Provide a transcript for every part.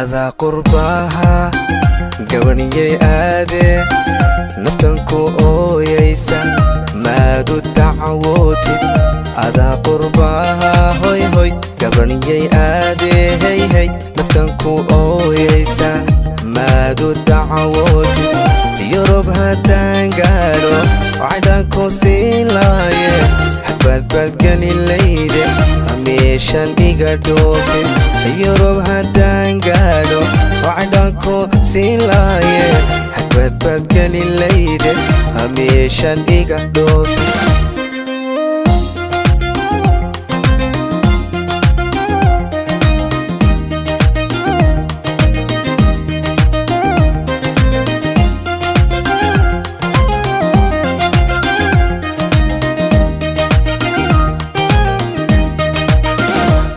Adaa qurbaha gabaniyey aadee, naftan ku ooyaysa, maadu dacwootid. Adaa qurbaha, hoy hoy, gabaniyey aadee, hey hey, naftan ku ooyaysa, maadu dacwootid. Yurub haddaan gaadho, waxdhaan ku siin laaye, xadbaadbaadgeli layde, meeshan iga dhoofin. Yurub haddaan gaadho, waxdhaan ku siin laaye, xadbaadbaadgeli layde, meeshan iga dhoofin.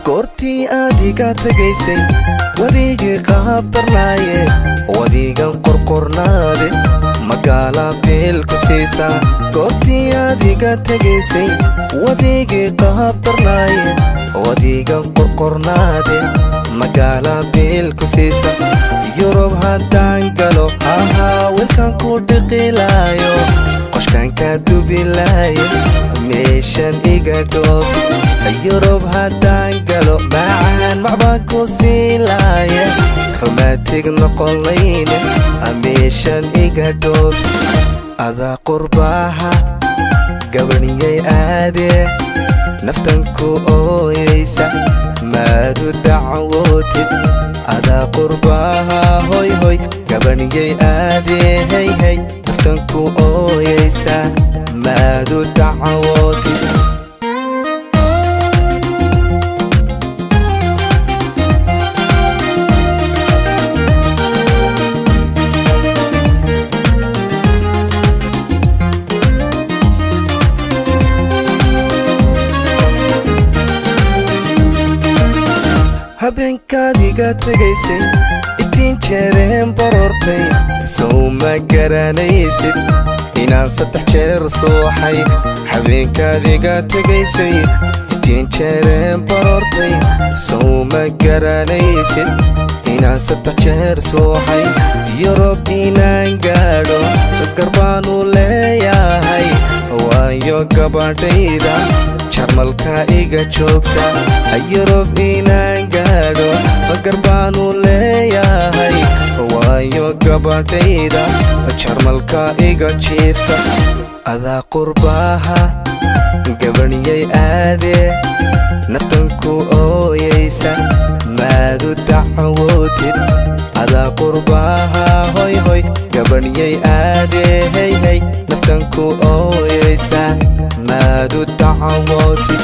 Goortii aad iga tagaysay, wadigii qaabdarnaaye, wadigan qorqornaade, magaala biilku siisaa. Goortii aad iga tagaysay, wadigii qaabdarnaaye, wadigan qorqornaade, magaala biilku siisa. Yurub haddaan galo, hahaa, wilkan ku dhiqilaayo, qoshkan kaa dubilaaye, meeshan iga dhoofi. Yurub haddaan galo, macaan macbaan ku siilaaye, rumaatig noqolayne, meeshan iga dhoofi. Adaa qurbaha gabaniyey aadee, naftan ku ooyaysa, maadu dacwootid. Adaa qurbaha, hoy hoy, gabaniyey aadee, hey hey, naftan ku ooyaysa, maadu dacwootid. Habeenkaad iga tegaysay, itiin jeereen baroortay, sow ma garanaysid inaan 3 jeer suuxay? Habeenkaad iga tegaysay, itiin jeereen baroortay, sow ma garanaysid inaan 3 jeer suuxay? Yurub inaan gaadho garbaanu leeyahay, waayo gabadhayda Jarmalka iga joogta. Yurub inaan gaadho garbaanu leeyahay, waayo gabadhayda Jarmalka iga jiifta. Adaa qurbaha gabaniyey aadee, naftan ku ooyaysa, maadu dacwootid. Adaa qurbaha, hoy hoy, gabaniyey aadee, hey hey, naftan ku ooyaysa, maadu dacwootid.